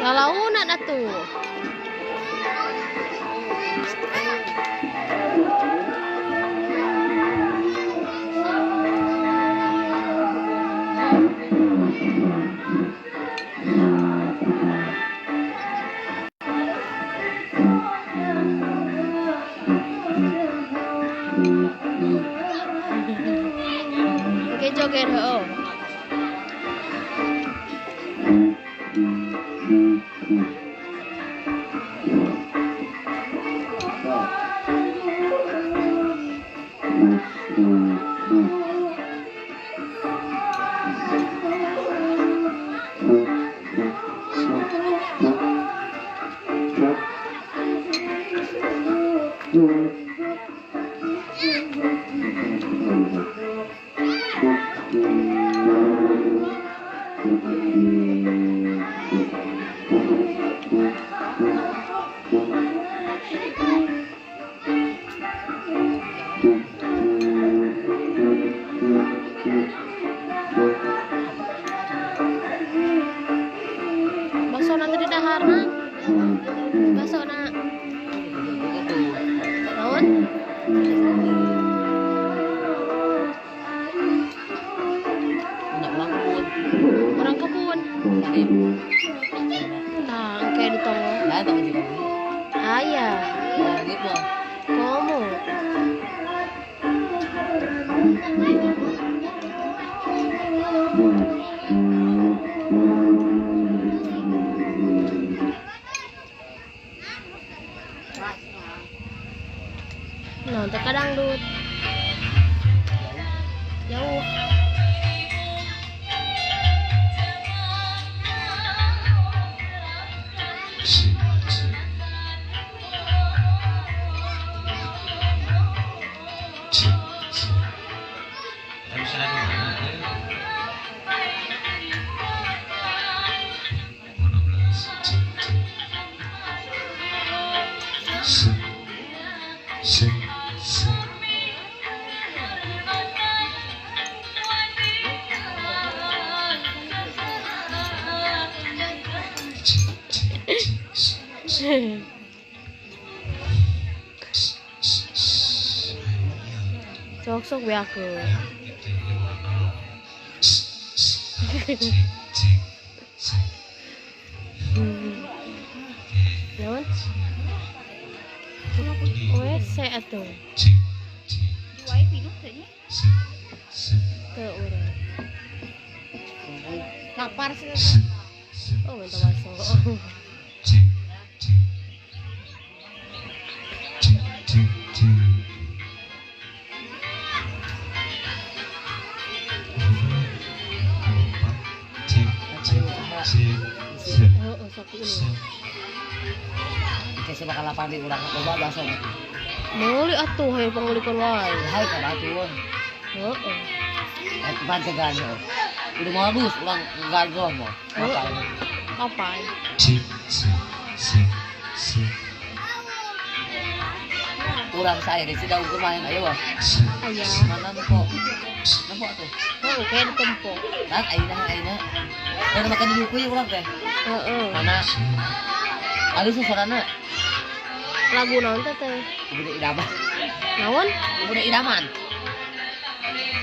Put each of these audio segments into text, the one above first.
Lalaunan atuh. Oke, joget heuh. Bakso nanti di daharna. Bakso na. Naon? Orang kebun. Orang kebun. Nah, kayak di tonggo. Nah, tonggo juga. Aya. Gitu. Komo. Nah, terkadang dut jauh. Sok-sok we aku. Naon? WC atuh. Teu urang. Lapar sih. Oh, minta bakso. Heeh, sok ini. Kayak bakal lapar di urang coba bakso. Meuli atuh hayu pangulikeun wae. Hai ka batur. Heeh. Eh, pantegan. Udah mau habis urang gagal mah. Apa? Urang saya di sini ukur main ayo wah. Aya. Mana nempo? Nempo tuh. Heeh, kayak ditempo. Nah, ayeuna ayeuna. Mana makan di buku ya urang teh. Heeh. Mana? Alus suarana. Lagu naon teh teh? Udah idaman. Naon? Udah idaman.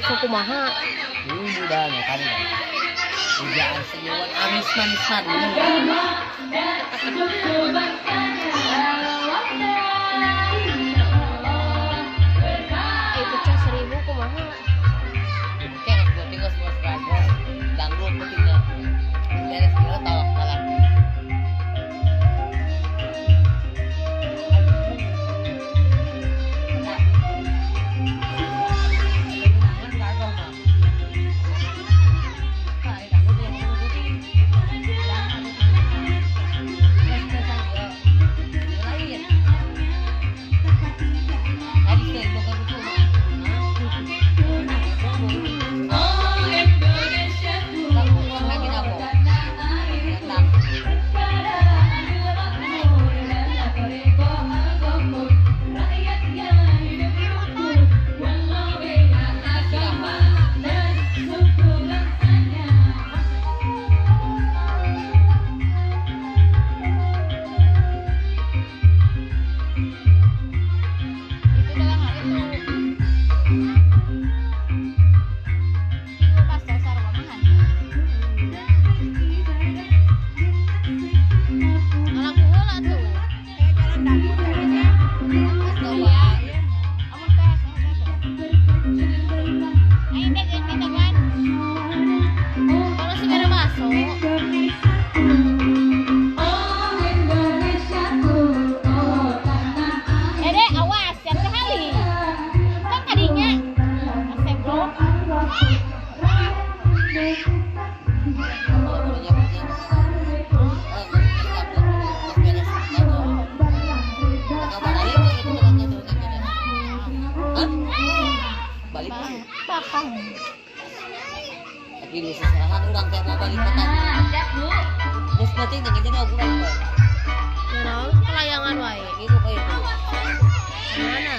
Sok kumaha? Udah ya kan. Ujaan senyuman amis manis madu. Eh, pecah 1000 kumaha? Kayak gua tinggal semua sekarang. Dangdut pentingnya. Beres kira tolak malam. Baso. Eh deh, awas yang kali. Kan tadinya asep bro. Balik Bakang. Tapi lu seserahan orang kayak mau balik kota. Terus berarti jangan jadi aku orang Ya naon kelayangan wae. Gitu kayak itu. Mana?